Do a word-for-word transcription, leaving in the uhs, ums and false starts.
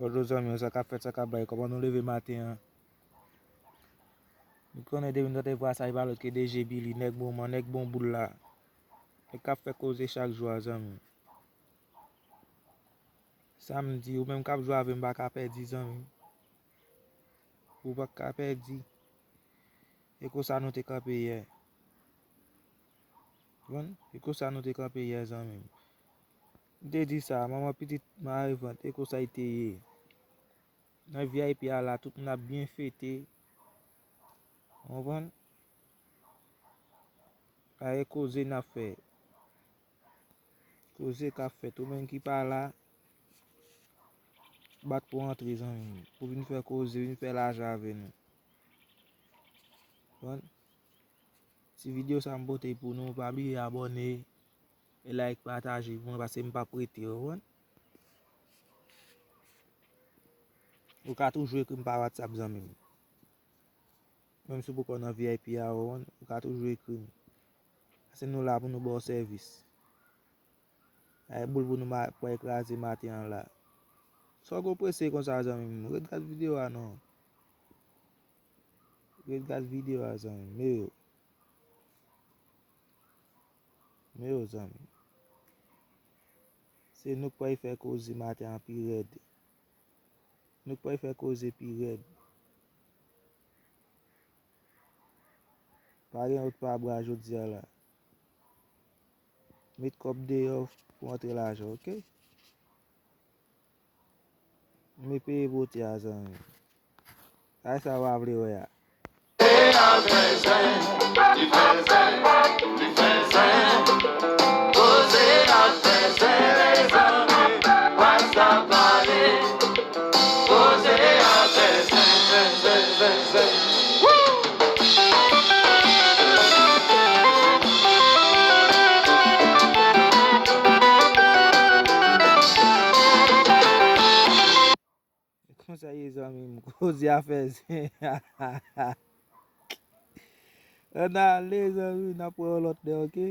Bonjou zanmi, sa k ap fèt, sa k ap bay, kòman nou leve maten an? Nou konnen depi nou tande vwa sa, e pa lòt ke D J Billy, nèg moman, nèg bon boul la. Nèg k ap fè koze chak jou a, zanmi. Sa m di, ou menm k ap jwe avè m, pa ka pèdi, zanmi. Ou pa ka pèdi. E konsa nou te kanpe yè. Konprann? E konsa nou te kanpe yè, zanmi m. M te di sa, manman pitit mare vant, e konsa l te ye. Nan V I P a la, tout moun ap byen fete. Ou konprann? Paske koze n ap fè. Koze k ap fèt. Ou menm ki pa la, bat pou antre, zanmi m. Pou vin fè koze, vin fè lajan avè nou. Konprann? Ti videyo sa m pote pou nou, pa bliye abòne, e like, pataje pou mwen, paske m p ap rete, ou konprann? Ou ka toujou ekri m pa WhatsApp, zanmi m. Menm si w poko nan V I P a, ou konprann, ou ka toujou ekri m. Paske nou la pou nou ba w sèvis. Ay boul pou nou ma-, pral kraze maten an la. Sa w gon prese konsa, zanmi m? Ret gad videyo a non. Ret gad videyo a, zanmi m. Men yo. Men yo, zanmi. Se nou k pral fè koze maten an pi rèd. Nou k pral fè koze pi rèd. Pa gen wòt pa bra jodi a la. Met kòb deyò pou antre lajan, oke? M peye pote a, zanmi. Sa, sa w pa vle wè a. Koze a fè zen, koze a fè zen, lezanmi, WhatsApp pale. Koze a fè zen, zen, zen, zen, zen. Woo! Konsa ye, zanmi m, koze a fè zen. Ann ale, zanmi, n ap wè yon lòt lè, oke?